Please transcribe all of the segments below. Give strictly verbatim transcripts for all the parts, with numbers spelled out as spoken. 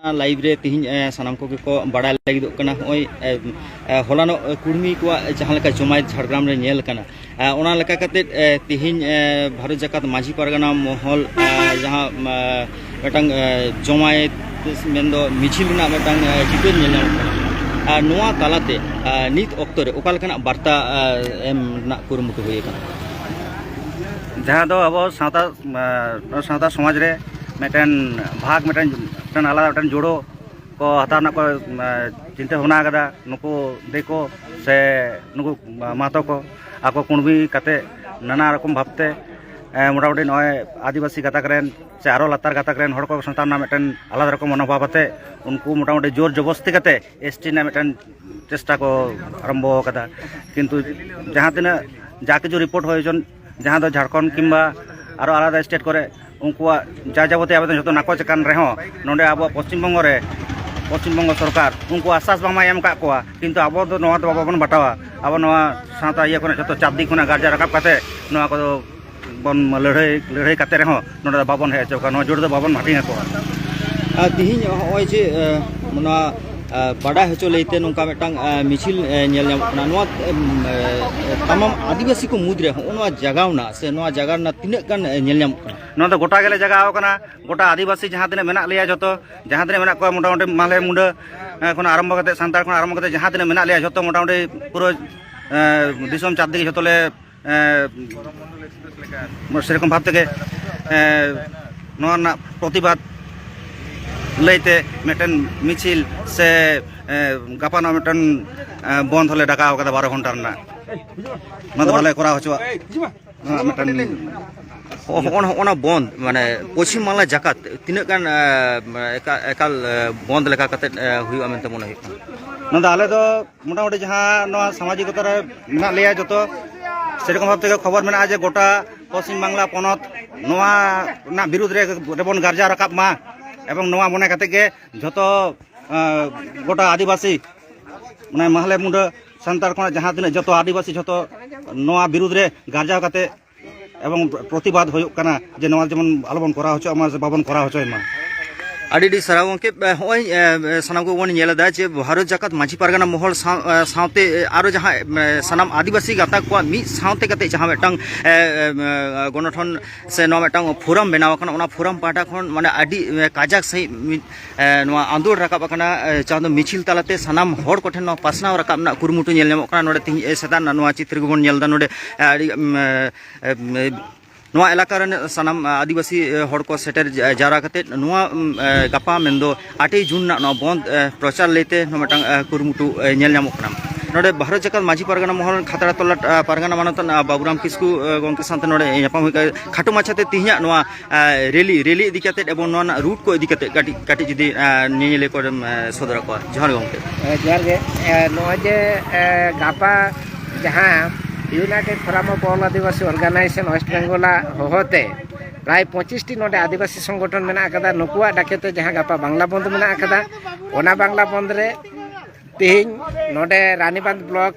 Live ᱨᱮ ᱛᱤᱦᱤᱧ, ᱮ, ᱥᱟᱱᱟᱢ ᱠᱚᱜᱮ ᱠᱚ ᱵᱟᱲᱟᱭ ᱞᱟᱹᱜᱤᱫᱚᱜ ᱠᱟᱱᱟ᱾ ᱱᱚᱜᱼᱚᱭ, ᱮ, ᱮ, ᱦᱚᱞᱟᱱᱚᱜ, ᱮ, ᱠᱩᱲᱢᱤ ᱠᱚᱣᱟᱜ ᱡᱟᱦᱟᱸ ᱞᱮᱠᱟ ᱡᱚᱢᱟᱭᱮᱛ ᱡᱷᱟᱲᱜᱨᱟᱢ ᱨᱮ ᱧᱮᱞ ᱠᱟᱱᱟ, ᱮ, ᱚᱱᱟ ᱞᱮᱠᱟ ᱠᱟᱛᱮᱫ, ᱮ, ᱛᱤᱦᱤᱧ, ᱮ, ᱵᱷᱟᱨᱚᱛ ᱡᱟᱠᱟᱛ ᱢᱟᱹᱡᱷᱤ ᱯᱟᱨᱜᱟᱱᱟ ᱢᱚᱦᱚᱞ, ᱮ, ᱡᱟᱦᱟᱸ, ᱮ, ᱢᱤᱫᱴᱟᱝ, ᱮ, ᱡᱚᱢᱟᱭᱮᱛ ᱢᱮᱱᱫᱚ ᱢᱤᱪᱷᱤᱞ ᱨᱮᱱᱟᱜ ᱢᱤᱫᱴᱟᱝ, ᱮ, ᱪᱤᱛᱟᱹᱨ ᱧᱮᱞ ᱧᱟᱢᱚᱜ ᱠᱟᱱᱟ᱾ ᱟᱨ ᱱᱚᱣᱟ ᱛᱟᱞᱟᱛᱮ, ᱮ, ᱱᱤᱛ ᱚᱠᱛᱚ ᱨᱮ ᱚᱠᱟ ᱞᱮᱠᱟᱱᱟᱜ ᱵᱟᱨᱛᱟ, ᱮ, ᱮᱢ ᱨᱮᱱᱟᱜ ᱠᱩᱨᱩᱢᱩᱴᱩ ᱦᱩᱭ ᱟᱠᱟᱱᱟ? ᱡᱟᱦᱟᱸ ᱫᱚ ᱟᱵᱚ ᱥᱟᱶᱛᱟ, ᱮ, ᱥᱟᱶᱛᱟ ᱥᱚᱢᱟᱡᱽ ᱨᱮ ᱢᱤᱫᱴᱮᱱ ᱵᱷᱟᱜᱽ, ᱢᱤᱫᱴᱮᱱ, ᱢᱤᱫᱴᱮᱱ ᱟᱞᱟᱫᱟ ᱢᱤᱫᱴᱮᱱ ᱡᱳᱲᱳ ᱠᱚ ᱦᱟᱛᱟᱣ ᱨᱮᱱᱟᱜ ᱠᱚ, ᱮ, ᱪᱤᱱᱛᱟᱹ ᱵᱷᱟᱵᱽᱱᱟ ᱟᱠᱟᱫᱟ ᱱᱩᱠᱩ ᱫᱤᱠᱩ ᱥᱮ ᱱᱩᱠᱩ ᱢᱟᱦᱟᱛᱚ ᱠᱚ᱾ ᱟᱠᱚ ᱠᱩᱬᱵᱤ ᱠᱟᱛᱮ ᱱᱟᱱᱟ ᱨᱚᱠᱚᱢ ᱵᱷᱟᱵᱽᱛᱮ, ᱮ, ᱢᱚᱴᱟᱢᱩᱴᱤ ᱱᱚᱜᱼᱚᱭ ᱟᱹᱫᱤᱵᱟᱹᱥᱤ ᱜᱟᱛᱟᱠ ᱨᱮᱱ ᱥᱮ ᱟᱨᱚ ᱞᱟᱛᱟᱨ ᱜᱟᱛᱟᱠ ᱨᱮᱱ ᱦᱚᱲ ᱠᱚ ᱥᱟᱶᱛᱟ ᱨᱮᱱᱟᱜ ᱢᱤᱫᱴᱮᱱ ᱟᱞᱟᱫᱟ ᱨᱚᱠᱚᱢ ᱢᱚᱱᱳᱵᱷᱟᱵᱽ ᱟᱛᱮ ᱩᱱᱠᱩ ᱢᱚᱴᱟᱢᱩᱴᱤ ᱡᱳᱨ ᱡᱚᱵᱚᱥᱛᱤ ᱠᱟᱛᱮ ᱮᱥ ᱴᱤ ᱨᱮᱱᱟᱜ ᱢᱤᱫᱴᱮᱱ ᱪᱮᱥᱴᱟ ᱠᱚ ᱟᱨᱟᱢᱵᱚ ᱟᱠᱟᱫᱟ᱾ ᱠᱤᱱᱛᱩ ᱡᱟᱦᱟᱸ ᱛᱤᱱᱟᱹᱜ ᱡᱟ ᱠᱤᱪᱷᱩ ᱨᱤᱯᱳᱨᱴ ᱦᱩᱭ ᱦᱚᱪᱚᱱ, ᱡᱟᱦᱟᱸ ᱫᱚ ᱡᱷᱟᱲᱠᱷᱚᱸᱰ ᱠᱤᱝᱵᱟ ᱟᱨᱚ ᱟᱞᱟᱫᱟ ᱥᱴᱮᱴ ᱠᱚᱨᱮ ᱩᱱᱠᱩᱣᱟᱜ ᱡᱟ ᱡᱟᱵᱚᱛᱤᱭᱚ ᱟᱵᱮᱫᱚᱱ ᱡᱷᱚᱛᱚ ᱱᱟᱠᱚᱪ ᱟᱠᱟᱱ ᱨᱮᱦᱚᱸ, ᱱᱚᱰᱮ ᱟᱵᱚᱣᱟᱜ ᱯᱚᱥᱪᱤᱢ ᱵᱚᱝᱜᱚ ᱨᱮ, ᱯᱚᱥᱪᱤᱢ ᱵᱚᱝᱜᱚ ᱥᱚᱨᱠᱟᱨ ᱩᱱᱠᱩ ᱟᱥᱟᱥ ᱵᱟᱝ ᱮᱢ ᱟᱠᱟᱫ ᱠᱚᱣᱟ, ᱠᱤᱱᱛᱩ ᱟᱵᱚ ᱫᱚ ᱱᱚᱣᱟ ᱫᱚ ᱵᱟᱵᱚᱱ ᱵᱟᱴᱟᱣᱟ᱾ ᱟᱵᱚ ᱱᱚᱣᱟ ᱥᱟᱶᱛᱟ ᱤᱭᱟᱹ ᱠᱷᱚᱱᱟᱜ ᱡᱷᱚᱛᱚ ᱪᱟᱯ ᱫᱤᱠ ᱠᱷᱚᱱᱟᱜ ᱜᱟᱨᱡᱟ ᱨᱟᱠᱟᱵ ᱠᱟᱛᱮ ᱱᱚᱣᱟ ᱠᱚᱫᱚ ᱵᱚᱱ ᱞᱟᱹᱲᱦᱟᱹᱭ, ᱞᱟᱹᱲᱦᱟᱹᱭ ᱠᱟᱛᱮ ᱨᱮᱦᱚᱸ ᱱᱚᱰᱮ ᱫᱚ ᱵᱟᱵᱚᱱ ᱦᱮᱡ ᱦᱚᱪᱚ ᱠᱚᱣᱟ, ᱱᱚᱣᱟ ᱡᱳᱴ ᱫᱚ ᱵᱟᱵᱚᱱ ᱦᱟᱹᱴᱤᱧ ᱟᱠᱚᱣᱟ᱾ ᱟᱨ ᱛᱤᱦᱤᱧ ᱦᱚᱸᱜᱼᱚᱭ ᱡᱮ, ᱮ, ᱱᱚᱣᱟ, ᱮ, ᱵᱟᱰᱟᱭ ᱦᱚᱪᱚ ᱞᱟᱹᱭᱛᱮ ᱱᱚᱝᱠᱟ ᱢᱤᱫᱴᱟᱝ, ᱮ, ᱢᱤᱪᱷᱤᱞ, ᱮ, ᱧᱮᱞ ᱧᱟᱢᱚᱜ ᱠᱟᱱᱟ, ᱱᱚᱣᱟ, ᱮᱢ, ᱮ, ᱛᱟᱢᱟᱢ ᱟᱹᱫᱤᱵᱟᱹᱥᱤ ᱠᱚ ᱢᱩᱫᱽᱨᱮ ᱦᱚᱸᱜᱼᱚ ᱱᱚᱣᱟ ᱡᱟᱜᱟᱣ ᱨᱮᱱᱟᱜ ᱥᱮ ᱱᱚᱣᱟ ᱡᱟᱭᱜᱟ ᱨᱮᱱᱟᱜ ᱛᱤᱱᱟᱹᱜ ᱜᱟᱱ, ᱮ, ᱧᱮᱞ ᱧᱟᱢᱚᱜ ᱠᱟᱱᱟ? ᱱᱚᱣᱟ ᱫᱚ ᱜᱚᱴᱟ ᱜᱮᱞᱮ ᱡᱟᱜᱟᱣ ᱠᱟᱱᱟ, ᱜᱚᱴᱟ ᱟᱹᱫᱤᱵᱟᱹᱥᱤ ᱡᱟᱦᱟᱸ ᱛᱤᱱᱟᱹᱜ ᱢᱮᱱᱟᱜ ᱞᱮᱭᱟ ᱡᱷᱚᱛᱚ, ᱡᱟᱦᱟᱸ ᱛᱤᱱᱟᱹᱜ ᱢᱮᱱᱟᱜ ᱠᱚᱣᱟ ᱢᱚᱴᱟᱢᱩᱴᱤ ᱢᱟᱦᱞᱮ ᱢᱩᱸᱰᱟᱹ, ᱮ, ᱠᱷᱚᱱ ᱟᱨᱟᱢᱵᱷᱚ ᱠᱟᱛᱮ, ᱥᱟᱱᱛᱟᱲ ᱠᱷᱚᱱ ᱟᱨᱟᱢᱵᱷᱚ ᱠᱟᱛᱮ ᱡᱟᱦᱟᱸ ᱛᱤᱱᱟᱹᱜ ᱢᱮᱱᱟᱜ ᱞᱮᱭᱟ ᱡᱷᱚᱛᱚ ᱢᱚᱴᱟᱢᱩᱴᱤ ᱯᱩᱨᱟᱹ, ᱮ, ᱫᱤᱥᱚᱢ ᱪᱟᱨᱫᱤᱠᱮ ᱡᱷᱚᱛᱚ ᱞᱮ, ᱮ, ᱥᱮᱨᱚᱠᱚᱢ ᱵᱷᱟᱵᱽ ᱛᱮᱜᱮ, ᱮ, ᱱᱚᱣᱟ ᱨᱮᱱᱟᱜ ᱯᱨᱚᱛᱤᱵᱟᱫᱽ ᱞᱟᱹᱭᱛᱮ ᱢᱤᱫᱴᱮᱱ ᱢᱤᱪᱷᱤᱞ ᱥᱮ, ᱮ, ᱜᱟᱯᱟ ᱱᱚᱣᱟ ᱢᱤᱫᱴᱮᱱ, ᱮ, ᱵᱚᱱᱫᱷ ᱦᱚᱸᱞᱮ ᱰᱟᱠᱟᱣ ᱠᱟᱫᱟ ᱵᱟᱨᱚ ᱜᱷᱚᱱᱴᱟ ᱨᱮᱱᱟᱜ᱾ ᱚᱱᱟ ᱫᱚ ᱵᱟᱞᱮ ᱠᱚᱨᱟᱣ ᱦᱚᱪᱚᱣᱟᱜ᱾ ᱱᱚᱣᱟ ᱢᱤᱫᱴᱮᱱ ᱦᱚᱸᱜᱼᱚ ᱱᱟ, ᱦᱚᱸᱜᱼᱚ ᱱᱟ ᱵᱚᱱᱫᱷ, ᱢᱟᱱᱮ, ᱯᱚᱪᱷᱤᱢ ᱵᱟᱝᱞᱟ ᱡᱟᱠᱟᱛ ᱛᱤᱱᱟᱹᱜ ᱜᱟᱱ, ᱮ, ᱮᱠᱟ-, ᱮᱠᱟᱞ, ᱮ, ᱵᱚᱱᱫᱷ ᱞᱮᱠᱟ ᱠᱟᱛᱮᱫ, ᱮ, ᱦᱩᱭᱩᱜᱼᱟ ᱢᱮᱱᱛᱮ ᱢᱚᱱᱮ ᱦᱩᱭᱩᱜ ᱠᱟᱱᱟ? ᱱᱚᱣᱟ ᱫᱚ ᱟᱞᱮ ᱫᱚ ᱢᱚᱴᱟᱢᱩᱴᱤ ᱡᱟᱦᱟᱸ ᱱᱚᱣᱟ ᱥᱟᱢᱟᱡᱤᱠᱚᱛᱟ ᱨᱮ ᱢᱮᱱᱟᱜ ᱞᱮᱭᱟ ᱡᱚᱛᱚ, ᱥᱮᱨᱚᱠᱚᱢ ᱵᱷᱟᱵᱽ ᱛᱮᱜᱮ ᱠᱷᱚᱵᱚᱨ ᱢᱮᱱᱟᱜᱼᱟ ᱡᱮ ᱜᱚᱴᱟ ᱯᱚᱥᱪᱤᱢ ᱵᱟᱝᱞᱟ ᱯᱚᱱᱚᱛ ᱱᱚᱣᱟ ᱨᱮᱱᱟᱜ ᱵᱤᱨᱩᱫᱽ ᱨᱮ, ᱨᱮᱵᱚᱱ ᱜᱟᱨᱡᱟᱣ ᱨᱟᱠᱟᱵ ᱢᱟ, ᱮᱵᱚᱝ ᱱᱚᱣᱟ ᱢᱚᱱᱮ ᱠᱟᱛᱮ ᱜᱮ ᱡᱷᱚᱛᱚ, ᱮᱸ, ᱜᱚᱴᱟ ᱟᱹᱫᱤᱵᱟᱹᱥᱤ, ᱢᱟᱱᱮ ᱢᱟᱦᱞᱮ ᱢᱩᱸᱰᱟᱹ ᱥᱟᱱᱛᱟᱲ ᱠᱷᱚᱱᱟᱜ ᱡᱟᱦᱟᱸ ᱛᱤᱱᱟᱹᱜ ᱡᱷᱚᱛᱚ ᱟᱹᱫᱤᱵᱟᱹᱥᱤ ᱡᱷᱚᱛᱚ ᱱᱚᱣᱟ ᱵᱤᱨᱩᱫᱽ ᱨᱮ ᱜᱟᱨᱡᱟᱣ ᱠᱟᱛᱮ ᱮᱵᱚᱝ ᱯᱨᱚᱛᱤᱵᱟᱫᱽ ᱦᱩᱭᱩᱜ ᱠᱟᱱᱟ ᱡᱮ ᱱᱚᱣᱟ ᱡᱮᱢᱚᱱ ᱟᱞᱚᱵᱚᱱ ᱠᱚᱨᱟᱣ ᱦᱚᱪᱚᱣᱟᱜ ᱢᱟ ᱥᱮ ᱵᱟᱵᱚᱱ ᱠᱚᱨᱟᱣ ᱦᱚᱪᱚᱭ ᱢᱟ᱾ ᱟᱹᱰᱤ ᱟᱹᱰᱤ ᱥᱟᱨᱦᱟᱣ ᱜᱚᱢᱠᱮ᱾ ᱮ, ᱦᱚᱸᱜᱼᱚᱭ, ᱮ, ᱮ, ᱥᱟᱱᱟᱢ ᱠᱚᱵᱚᱱ ᱧᱮᱞ ᱮᱫᱟ ᱡᱮ ᱵᱷᱟᱨᱚᱛ ᱡᱟᱠᱟᱛ ᱢᱟᱹᱡᱷᱤ ᱯᱟᱨᱜᱟᱱᱟ ᱢᱚᱦᱚᱞ ᱥᱟᱶ, ᱮ, ᱥᱟᱶᱛᱮ, ᱮ, ᱟᱨᱚ ᱡᱟᱦᱟᱸ, ᱮ, ᱥᱟᱱᱟᱢ ᱟᱹᱫᱤᱵᱟᱹᱥᱤ ᱜᱟᱛᱟᱠ ᱠᱚᱣᱟᱜ ᱢᱤᱫ ᱥᱟᱶᱛᱮ ᱠᱟᱛᱮ ᱡᱟᱦᱟᱸ ᱢᱤᱫᱴᱟᱝ, ᱮ, ᱮ, ᱮ, ᱜᱚᱱᱚᱴᱷᱚᱱ ᱥᱮ ᱱᱚᱣᱟ ᱢᱤᱫᱴᱟᱝ ᱯᱷᱳᱨᱟᱢ ᱵᱮᱱᱟᱣ ᱟᱠᱟᱱᱟ, ᱚᱱᱟ ᱯᱷᱳᱨᱟᱢ ᱯᱟᱦᱴᱟ ᱠᱷᱚᱱ ᱢᱟᱱᱮ ᱟᱹᱰᱤ, ᱮ, ᱠᱟᱡᱟᱠ ᱥᱟᱺᱦᱤᱡ ᱢᱤᱫ, ᱮ, ᱱᱚᱣᱟ ᱟᱸᱫᱳᱲ ᱨᱟᱠᱟᱵ ᱟᱠᱟᱱᱟ, ᱮ, ᱡᱟᱦᱟᱸ ᱫᱚ ᱢᱤᱪᱷᱤᱞ ᱛᱟᱞᱟᱛᱮ ᱥᱟᱱᱟᱢ ᱦᱚᱲ ᱠᱚᱴᱷᱮᱱ ᱱᱚᱣᱟ ᱯᱟᱥᱱᱟᱣ ᱨᱟᱠᱟᱵ ᱨᱮᱱᱟᱜ ᱠᱩᱨᱩᱢᱩᱴᱩ ᱧᱮᱞ ᱧᱟᱢᱚᱜ ᱠᱟᱱᱟ᱾ ᱱᱚᱰᱮ ᱛᱮᱦᱮᱧ, ᱮ, ᱥᱮᱛᱟᱜ ᱨᱮᱱᱟᱜ ᱱᱚᱣᱟ ᱪᱤᱛᱨᱤ ᱜᱮᱵᱚᱱ ᱧᱮᱞ ᱮᱫᱟ᱾ ᱱᱚᱰᱮ, ᱮ, ᱟᱹᱰᱤ, ᱮᱢ, ᱮ, ᱮ, ᱱᱚᱣᱟ ᱮᱞᱟᱠᱟ ᱨᱮᱱ ᱥᱟᱱᱟᱢ ᱟᱹᱫᱤᱵᱟᱹᱥᱤ, ᱮ, ᱦᱚᱲ ᱠᱚ ᱥᱮᱴᱮᱨ ᱡᱟ-, ᱡᱟᱣᱨᱟ ᱠᱟᱛᱮᱫ ᱱᱚᱣᱟ, ᱩᱢ, ᱮ, ᱜᱟᱯᱟ ᱢᱮᱱᱫᱚ ᱟᱴᱮᱭ ᱡᱩᱱ ᱨᱮᱱᱟᱜ ᱱᱚᱣᱟ ᱵᱚᱱᱫ, ᱮ, ᱯᱨᱚᱪᱟᱨ ᱞᱟᱹᱭᱛᱮ ᱱᱚᱣᱟ ᱢᱤᱫᱴᱟᱝ, ᱮ, ᱠᱩᱨᱩᱢᱩᱴᱩ, ᱮ, ᱧᱮᱞ ᱧᱟᱢᱚᱜ ᱠᱟᱱᱟ᱾ ᱱᱚᱰᱮ ᱵᱷᱟᱨᱚᱛ ᱡᱟᱠᱟᱛ ᱢᱟᱹᱡᱷᱤ ᱯᱟᱨᱜᱟᱱᱟ ᱢᱚᱦᱚᱞ ᱠᱷᱟᱛᱲᱟ ᱛᱚᱞᱟ, ᱮ, ᱯᱟᱨᱜᱟᱱᱟ ᱢᱟᱱᱚᱛᱟᱱ, ᱮ, ᱵᱟᱵᱩᱨᱟᱢ ᱠᱤᱥᱠᱩ, ᱮ, ᱜᱚᱢᱠᱮ ᱥᱟᱶᱛᱮ ᱱᱚᱰᱮ ᱧᱟᱯᱟᱢ ᱦᱩᱭ ᱠᱟᱱᱟ᱾ ᱠᱷᱟᱴᱚ ᱢᱟᱪᱷᱟᱛᱮ ᱛᱮᱦᱮᱧᱟᱜ ᱱᱚᱣᱟ, ᱮ, ᱨᱮᱞᱤ, ᱨᱮᱞᱤ ᱤᱫᱤ ᱠᱟᱛᱮᱫ ᱮᱵᱚᱝ ᱱᱚᱣᱟ ᱨᱮᱱᱟᱜ ᱨᱩᱴ ᱠᱚ ᱤᱫᱤ ᱠᱟᱛᱮᱫ ᱠᱟᱹᱴᱤᱡ, ᱠᱟᱹᱴᱤᱡ ᱡᱩᱫᱤ, ᱮ, ᱧᱮᱧᱮᱞᱤᱭᱟᱹ ᱠᱚᱨᱮᱢ, ᱮ, ᱥᱚᱫᱚᱨ ᱟᱠᱚᱣᱟ᱾ ᱡᱚᱦᱟᱨ ᱜᱮ ᱜᱚᱢᱠᱮ᱾ ᱮ, ᱡᱚᱦᱟᱨ ᱜᱮ᱾ ᱮ, ᱱᱚᱜᱼᱚᱭ ᱡᱮ, ᱮ, ᱜᱟᱯᱟ ᱡᱟᱦᱟᱸ United Forum of All Adivasi Organization West Bengal ᱟᱜ ᱦᱚᱦᱚᱛᱮ ᱯᱨᱟᱭ ᱯᱚᱸᱪᱤᱥ ᱴᱤ ᱱᱚᱰᱮ ᱟᱹᱫᱤᱵᱟᱹᱥᱤ ᱥᱚᱝᱜᱚᱴᱷᱚᱱ ᱢᱮᱱᱟᱜ ᱟᱠᱟᱫᱟ, ᱱᱩᱠᱩᱣᱟᱜ ᱰᱟᱠᱮᱛᱮ ᱡᱟᱦᱟᱸ ᱜᱟᱯᱟ ᱵᱟᱝᱞᱟ ᱵᱚᱱᱫᱷ ᱢᱮᱱᱟᱜ ᱟᱠᱟᱫᱟ, ᱚᱱᱟ ᱵᱟᱝᱞᱟ ᱵᱚᱱᱫᱷ ᱨᱮ ᱛᱮᱦᱮᱧ ᱱᱚᱰᱮ ᱨᱟᱱᱤᱵᱟᱸᱫᱷ ᱵᱞᱚᱠ,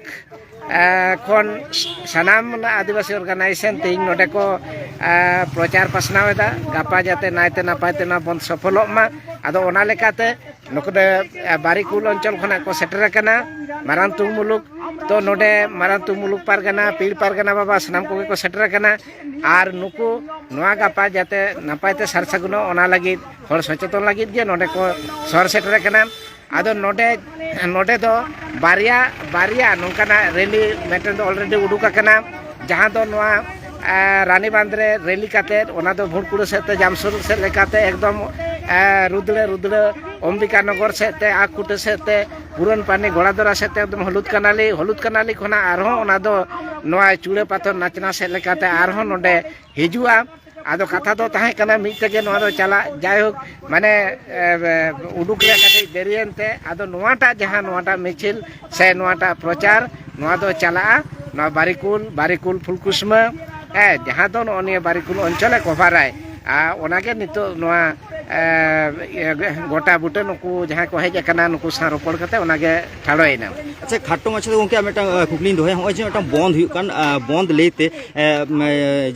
ᱮ, ᱠᱷᱚᱱ ᱥᱟᱱᱟᱢ ᱟᱹᱫᱤᱵᱟᱹᱥᱤ ᱚᱨᱜᱟᱱᱟᱭᱡᱮᱥᱚᱱ ᱛᱮᱦᱮᱧ ᱱᱚᱰᱮ ᱠᱚ, ᱮ, ᱯᱨᱚᱪᱟᱨ ᱯᱟᱥᱱᱟᱣ ᱮᱫᱟ, ᱜᱟᱯᱟ ᱡᱟᱛᱮ ᱱᱟᱭᱛᱮ ᱱᱟᱯᱟᱭ ᱛᱮ ᱱᱚᱣᱟ ᱵᱚᱱᱫᱷ ᱥᱚᱯᱷᱚᱞᱚᱜ ᱢᱟ᱾ ᱟᱫᱚ ᱚᱱᱟ ᱞᱮᱠᱟᱛᱮ ᱱᱩᱠᱩ ᱫᱚ, ᱮ, ᱵᱟᱨᱤᱠᱩᱞ ᱚᱧᱪᱚᱞ ᱠᱷᱚᱱᱟᱜ ᱠᱚ ᱥᱮᱴᱮᱨ ᱟᱠᱟᱱᱟ, ᱢᱟᱨᱟᱝ ᱛᱩᱝ ᱢᱩᱞᱩᱠ᱾ ᱛᱚ ᱱᱚᱰᱮ ᱢᱟᱨᱟᱝ ᱛᱩᱝ ᱢᱩᱞᱩᱠ ᱯᱟᱨᱜᱟᱱᱟ, ᱯᱤᱲ ᱯᱟᱨᱜᱟᱱᱟ ᱵᱟᱵᱟ, ᱥᱟᱱᱟᱢ ᱠᱚᱜᱮ ᱠᱚ ᱥᱮᱴᱮᱨ ᱟᱠᱟᱱᱟ᱾ ᱟᱨ ᱱᱩᱠᱩ ᱱᱚᱣᱟ ᱜᱟᱯᱟ ᱡᱟᱛᱮ ᱱᱟᱯᱟᱭ ᱛᱮ ᱥᱟᱨ ᱥᱟᱹᱜᱩᱱᱚᱜ, ᱚᱱᱟ ᱞᱟᱹᱜᱤᱫ, ᱦᱚᱲ ᱥᱚᱪᱮᱛᱚᱱ ᱞᱟᱹᱜᱤᱫ ᱜᱮ ᱱᱚᱰᱮ ᱠᱚ ᱥᱚᱦᱚᱨ ᱥᱮᱴᱮᱨ ᱟᱠᱟᱱᱟ᱾ ᱟᱫᱚ ᱱᱚᱰᱮ, ᱱᱚᱰᱮ ᱫᱚ ᱵᱟᱨᱭᱟ, ᱵᱟᱨᱭᱟ ᱱᱚᱝᱠᱟᱱᱟᱜ ᱨᱮᱞᱤ ᱢᱤᱫᱴᱮᱱ ᱫᱚ already ᱩᱰᱩᱠ ᱟᱠᱟᱱᱟ, ᱡᱟᱦᱟᱸ ᱫᱚ ᱱᱚᱣᱟ, ᱮ, ᱨᱟᱱᱤᱵᱟᱸᱫᱷ ᱨᱮ ᱨᱮᱞᱤ ᱠᱟᱛᱮᱫ, ᱚᱱᱟ ᱫᱚ ᱵᱷᱩᱲᱠᱩᱲᱟᱹ ᱥᱮᱫ ᱛᱮ, ᱡᱟᱢᱥᱩᱨ ᱥᱮᱫ ᱞᱮᱠᱟᱛᱮ ᱮᱠᱫᱚᱢ, ᱮ, ᱨᱩᱫᱽᱲᱟᱹ, ᱨᱩᱫᱽᱲᱟᱹ, ᱚᱢᱵᱤᱠᱟᱱᱚᱜᱚᱨ ᱥᱮᱫ ᱛᱮ, ᱟᱠᱠᱩᱴᱟᱹ ᱥᱮᱫ ᱛᱮ, ᱯᱩᱨᱟᱱ ᱯᱟᱱᱤ, ᱜᱚᱲᱟᱫᱚᱨᱟ ᱥᱮᱫ ᱛᱮ ᱮᱠᱫᱚᱢ ᱦᱚᱞᱩᱫ ᱠᱟᱱᱟᱞᱤ, ᱦᱚᱞᱩᱫ ᱠᱟᱱᱟᱞᱤ ᱠᱷᱚᱱᱟᱜ ᱟᱨᱦᱚᱸ ᱚᱱᱟ ᱫᱚ ᱱᱚᱣᱟ ᱪᱩᱲᱟᱹ ᱯᱟᱛᱷᱚᱨ ᱱᱟᱪᱱᱟ ᱥᱮᱫ ᱞᱮᱠᱟᱛᱮ ᱟᱨᱦᱚᱸ ᱱᱚᱰᱮ ᱦᱤᱡᱩᱜᱼᱟ᱾ ᱟᱫᱚ ᱠᱟᱛᱷᱟ ᱫᱚ ᱛᱟᱦᱮᱸ ᱠᱟᱱᱟ ᱢᱤᱫ ᱛᱮᱜᱮ ᱱᱚᱣᱟ ᱫᱚ ᱪᱟᱞᱟᱜ, ᱡᱟᱭᱦᱳᱠ, ᱢᱟᱱᱮ, ᱮ, ᱮ, ᱩᱰᱩᱠ ᱨᱮ ᱠᱟᱹᱴᱤᱡ ᱫᱮᱨᱤᱭᱮᱱ ᱛᱮ, ᱟᱫᱚ ᱱᱚᱣᱟᱴᱟᱜ ᱡᱟᱦᱟᱸ ᱱᱚᱣᱟᱴᱟᱜ ᱢᱤᱪᱷᱤᱞ ᱥᱮ ᱱᱚᱣᱟᱴᱟᱜ ᱯᱨᱚᱪᱟᱨ, ᱱᱚᱣᱟ ᱫᱚ ᱪᱟᱞᱟᱜᱼᱟ ᱱᱚᱣᱟ ᱵᱟᱨᱤᱠᱩᱞ, ᱵᱟᱨᱤᱠᱩᱞ ᱯᱷᱩᱞᱠᱩᱥᱢᱟᱹ, ᱦᱮᱸ, ᱡᱟᱦᱟᱸ ᱫᱚ ᱱᱚᱜᱼᱚ ᱱᱤᱭᱟᱹ ᱵᱟᱨᱤᱠᱩᱞ ᱚᱧᱪᱚᱞᱮ ᱠᱚᱵᱷᱟᱨᱟᱭ᱾ ᱟᱨ ᱚᱱᱟᱜᱮ ᱱᱤᱛᱚᱜ ᱱᱚᱣᱟ ᱮ, ᱤᱭᱟᱹ, ᱜᱚᱴᱟ ᱵᱩᱴᱟᱹ ᱱᱩᱠᱩ ᱡᱟᱦᱟᱸᱭ ᱠᱚ ᱦᱮᱡ ᱟᱠᱟᱱᱟ, ᱱᱩᱠᱩ ᱥᱟᱶ ᱨᱚᱯᱚᱲ ᱠᱟᱛᱮ ᱚᱱᱟᱜᱮ ᱴᱷᱟᱲᱚᱭᱮᱱᱟ᱾ ᱟᱪᱪᱷᱟ, ᱠᱷᱟᱴᱚ ᱢᱟᱪᱷᱟ ᱛᱮ ᱜᱚᱢᱠᱮ ᱟᱨ ᱢᱤᱫᱴᱟᱝ ᱠᱩᱠᱞᱤᱧ ᱫᱚᱦᱚᱭᱟ᱾ ᱱᱚᱜᱼᱚᱭ ᱡᱮ ᱢᱤᱫᱴᱟᱝ ᱵᱚᱱᱫ ᱦᱩᱭᱩᱜ ᱠᱟᱱ, ᱵᱚᱱᱫ ᱞᱟᱹᱭᱛᱮ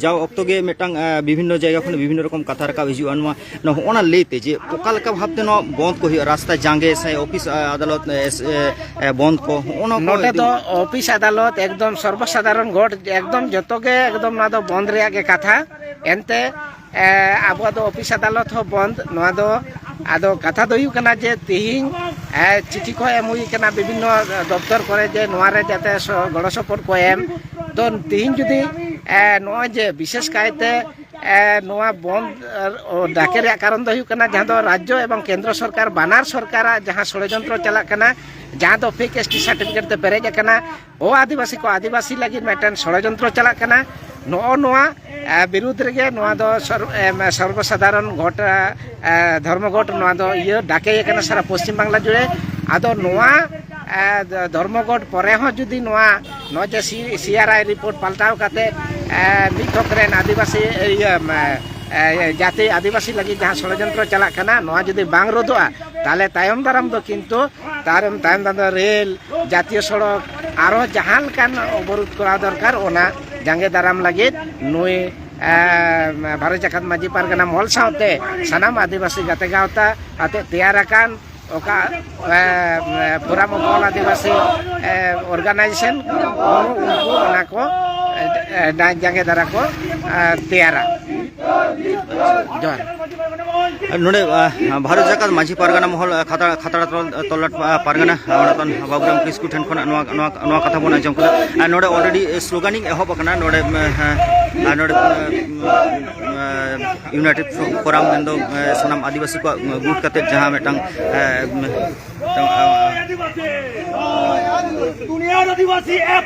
ᱡᱟᱣ ᱚᱠᱛᱚ ᱜᱮ ᱢᱤᱫᱴᱟᱝ ᱵᱤᱵᱷᱤᱱᱱᱚ ᱡᱟᱭᱜᱟ ᱠᱷᱚᱱ ᱵᱤᱵᱷᱤᱱᱱᱚ ᱨᱚᱠᱚᱢ ᱠᱟᱛᱷᱟ ᱨᱟᱠᱟᱵ ᱦᱤᱡᱩᱜᱼᱟ᱾ ᱱᱚᱣᱟ ᱱᱚᱜᱼᱚ ᱱᱟ ᱞᱟᱹᱭᱛᱮ ᱡᱮ ᱚᱠᱟ ᱞᱮᱠᱟ ᱵᱷᱟᱵᱛᱮ ᱱᱚᱣᱟ ᱵᱚᱱᱫ ᱠᱚ ᱦᱩᱭᱩᱜᱼᱟ, ᱨᱟᱥᱛᱟ ᱡᱟᱸᱜᱮ ᱥᱮ ᱚᱯᱷᱤᱥ ᱟᱫᱟᱞᱚᱛ ᱵᱚᱱᱫ ᱠᱚ, ᱦᱚᱸᱜᱼᱚ ᱱᱚᱣᱟ ᱠᱚ ᱱᱚᱰᱮ ᱤᱫᱤ- ᱫᱚ ᱚᱯᱷᱤᱥ ᱟᱫᱟᱞᱚᱛ ᱮᱠᱫᱚᱢ ᱥᱚᱨᱵᱚ ᱥᱟᱫᱷᱟᱨᱚᱱ ᱜᱚᱴ ᱮᱠᱫᱚᱢ ᱡᱚᱛᱚ ᱜᱮ ᱮᱠᱫᱚᱢ ᱱᱚᱣᱟ ᱫᱚ ᱵᱚᱱᱫ ᱨᱮᱭᱟᱜ ᱜᱮ ᱠᱟᱛᱷᱟ᱾ ᱮᱱᱛᱮ ᱮ, ᱟᱵᱚᱣᱟᱜ ᱫᱚ ᱚᱯᱷᱤᱥ ᱟᱫᱟᱞᱚᱛ ᱦᱚᱸ ᱵᱚᱱᱫ᱾ ᱱᱚᱣᱟ ᱫᱚ ᱟᱫᱚ ᱠᱟᱛᱷᱟ ᱫᱚ ᱦᱩᱭᱩᱜ ᱠᱟᱱᱟ ᱡᱮ ᱛᱤᱦᱤᱧ ᱮ, ᱪᱤᱴᱷᱤ ᱠᱚ ᱮᱢ ᱦᱩᱭ ᱠᱟᱱᱟ ᱵᱤᱵᱷᱤᱱᱱᱚ ᱫᱚᱯᱛᱚᱨ ᱠᱚᱨᱮ ᱡᱮ ᱱᱚᱣᱟ ᱨᱮ ᱡᱟᱛᱮ ᱥᱚ- ᱜᱚᱲᱚ ᱥᱚᱯᱚᱦᱚᱫ ᱠᱚ ᱮᱢ᱾ ᱛᱚ ᱛᱤᱦᱤᱧ ᱡᱩᱫᱤ ᱮ, ᱱᱚᱜᱼᱚᱭ ᱡᱮ ᱵᱤᱥᱮᱥ ᱠᱟᱭᱛᱮ ᱮ, ᱱᱚᱣᱟ ᱵᱚᱱᱫ ᱮ, ᱰᱟᱠᱮ ᱨᱮᱭᱟᱜ ᱠᱟᱨᱚᱱ ᱫᱚ ᱦᱩᱭᱩᱜ ᱠᱟᱱᱟ ᱡᱟᱦᱟᱸ ᱫᱚ ᱨᱟᱡᱽᱡᱚ ᱮᱵᱚᱝ ᱠᱮᱱᱫᱨᱚ ᱥᱚᱨᱠᱟᱨ ᱵᱟᱱᱟᱨ ᱥᱚᱨᱠᱟᱨᱟᱜ ᱡᱟᱦᱟᱸ ᱥᱚᱲᱚᱡᱚᱱᱛᱨᱚ ᱪᱟᱞᱟᱜ ᱠᱟᱱᱟ, ᱡᱟᱦᱟᱸ ᱫᱚ ᱯᱷᱮᱠ ᱮᱥ ᱴᱤ ᱥᱟᱨᱴᱤᱯᱷᱤᱠᱮᱴ ᱛᱮ ᱯᱮᱨᱮᱡ ᱟᱠᱟᱱᱟ, ᱚ ᱟᱹᱫᱤᱵᱟᱹᱥᱤ ᱠᱚ ᱟᱹᱫᱤᱵᱟᱹᱥᱤ ᱞᱟᱹᱜᱤᱫ ᱢᱤᱫᱴᱮᱱ ᱥᱚᱲᱚᱡᱚᱱᱛᱨᱚ ᱪᱟᱞᱟᱜ ᱠᱟᱱᱟ᱾ ᱱᱚᱜᱼᱚ ᱱᱚᱣᱟ ᱮ, ᱵᱤᱨᱩᱫᱽ ᱨᱮᱜᱮ ᱱᱚᱣᱟ ᱫᱚ ᱥᱚᱨ- ᱮ, ᱥᱚᱨᱵᱚ ᱥᱟᱫᱷᱟᱨᱚᱱ ᱜᱚᱴ ᱮ, ᱫᱷᱚᱨᱢᱚᱜᱚᱴ ᱱᱚᱣᱟ ᱫᱚ ᱤᱭᱟᱹ ᱰᱟᱠᱮ ᱟᱠᱟᱱᱟ ᱥᱟᱨᱟ ᱯᱚᱥᱪᱤᱢ ᱵᱟᱝᱞᱟ ᱡᱩᱲᱮ᱾ ᱟᱫᱚ ᱱᱚᱣᱟ ᱮ, ᱫᱷᱚᱨᱢᱚᱜᱚᱴ ᱯᱚᱨᱮ ᱦᱚᱸ ᱡᱩᱫᱤ ᱱᱚᱣᱟ ᱱᱚᱜᱼᱚᱭ ᱡᱮ ᱥᱤ- ᱥᱤ ᱟᱨ ᱟᱭ ᱨᱤᱯᱳᱨᱴ ᱯᱟᱞᱴᱟᱣ ᱠᱟᱛᱮ ᱮ, ᱢᱤᱫ ᱛᱷᱚᱠ ᱨᱮᱱ ᱟᱹᱫᱤᱵᱟᱹᱥᱤ ᱤᱭᱟᱹ ᱮ, ᱮ, ᱡᱟᱹᱛᱤ ᱟᱹᱫᱤᱵᱟᱹᱥᱤ ᱞᱟᱹᱜᱤᱫ ᱡᱟᱦᱟᱸ ᱥᱚᱲᱚᱡᱚᱱᱛᱨᱚ ᱪᱟᱞᱟᱜ ᱠᱟᱱᱟ, ᱱᱚᱣᱟ ᱡᱩᱫᱤ ᱵᱟᱝ ᱨᱳᱫᱷᱚᱜᱼᱟ, ᱛᱟᱦᱚᱞᱮ ᱛᱟᱭᱚᱢ ᱫᱟᱨᱟᱢ ᱫᱚ ᱠᱤᱱᱛᱩ ᱛᱟᱨ- ᱛᱟᱭᱚᱢ ᱫᱟᱨᱟᱢ ᱫᱚ ᱨᱮᱞ, ᱡᱟᱹᱛᱤᱭᱚ ᱥᱚᱲᱚᱠ, ᱟᱨᱦᱚᱸ ᱡᱟᱦᱟᱸ ᱞᱮᱠᱟᱱ ᱚᱵᱚᱨᱳᱫᱷ ᱠᱚᱨᱟᱣ ᱫᱚᱨᱠᱟᱨ, ᱚᱱᱟ ᱡᱟᱸᱜᱮ ᱫᱟᱨᱟᱢ ᱞᱟᱹᱜᱤᱫ ᱱᱩᱭ ᱮ, ᱵᱷᱟᱨᱚᱛ ᱡᱟᱠᱟᱛ ᱢᱟᱹᱡᱷᱤ ᱯᱟᱨᱜᱟᱱᱟ ᱢᱚᱦᱚᱞ ᱥᱟᱶᱛᱮ ᱥᱟᱱᱟᱢ ᱟᱹᱫᱤᱵᱟᱹᱥᱤ ᱜᱟᱛᱮ ᱜᱟᱶᱛᱟ ᱟᱛᱮ ᱛᱮᱭᱟᱨ ᱟᱠᱟᱱ ᱚᱠᱟ ᱮ, ᱯᱷᱳᱨᱟᱢ ᱚᱯᱷ ᱚᱞ ᱟᱹᱫᱤᱵᱟᱹᱥᱤ ᱮ, ᱚᱨᱜᱟᱱᱟᱭᱡᱮᱥᱚᱱ, ᱩᱱᱠᱩ ᱚᱱᱟ ᱠᱚ ᱮ, ᱡᱟᱸᱜᱮ ᱫᱟᱨᱟ ᱠᱚ ᱮ, ᱛᱮᱭᱟᱨᱟ᱾ ᱡᱚᱦᱟᱨ᱾ ᱱᱚᱰᱮ ᱵᱷᱟᱨᱚᱛ ᱡᱟᱠᱟᱛ ᱢᱟᱹᱡᱷᱤ ᱯᱟᱨᱜᱟᱱᱟ ᱢᱚᱦᱚᱞ ᱠᱷᱟᱛᱲᱟ ᱠᱷᱟᱛᱲᱟ ᱛᱚᱞᱟᱴ ᱯᱟᱨᱜᱟᱱᱟ ᱚᱱᱟᱛᱚᱱ ᱵᱟᱵᱩᱨᱟᱢ ᱠᱤᱥᱠᱩ ᱴᱷᱮᱱ ᱠᱷᱚᱱᱟᱜ ᱱᱚᱣᱟ ᱱᱚᱣᱟ ᱱᱚᱣᱟ ᱠᱟᱛᱷᱟ ᱵᱚᱱ ᱟᱸᱡᱚᱢ ᱠᱮᱫᱟ᱾ ᱟᱨ ᱱᱚᱰᱮ ᱚᱞᱨᱮᱰᱤ ᱥᱞᱳᱜᱟᱱᱤᱝ ᱮᱦᱚᱵ ᱟᱠᱟᱱᱟ᱾ ᱱᱚᱰᱮ ᱦᱮᱸ, ᱟᱨ ᱱᱚᱰᱮ ᱤᱭᱩᱱᱟᱭᱴᱮᱰ ᱯᱷᱳᱨᱟᱢ ᱢᱮᱱᱫᱚ ᱥᱟᱱᱟᱢ ᱟᱹᱫᱤᱵᱟᱹᱥᱤ ᱠᱚᱣᱟᱜ ᱜᱩᱴ ᱠᱟᱛᱮ ᱡᱟᱦᱟᱸ ᱢᱤᱫᱴᱟᱝ ᱢᱤᱫᱴᱟᱝ ᱫᱩᱱᱤᱭᱟᱹ ᱟᱹᱫᱤᱵᱟᱹᱥᱤ ᱮᱯ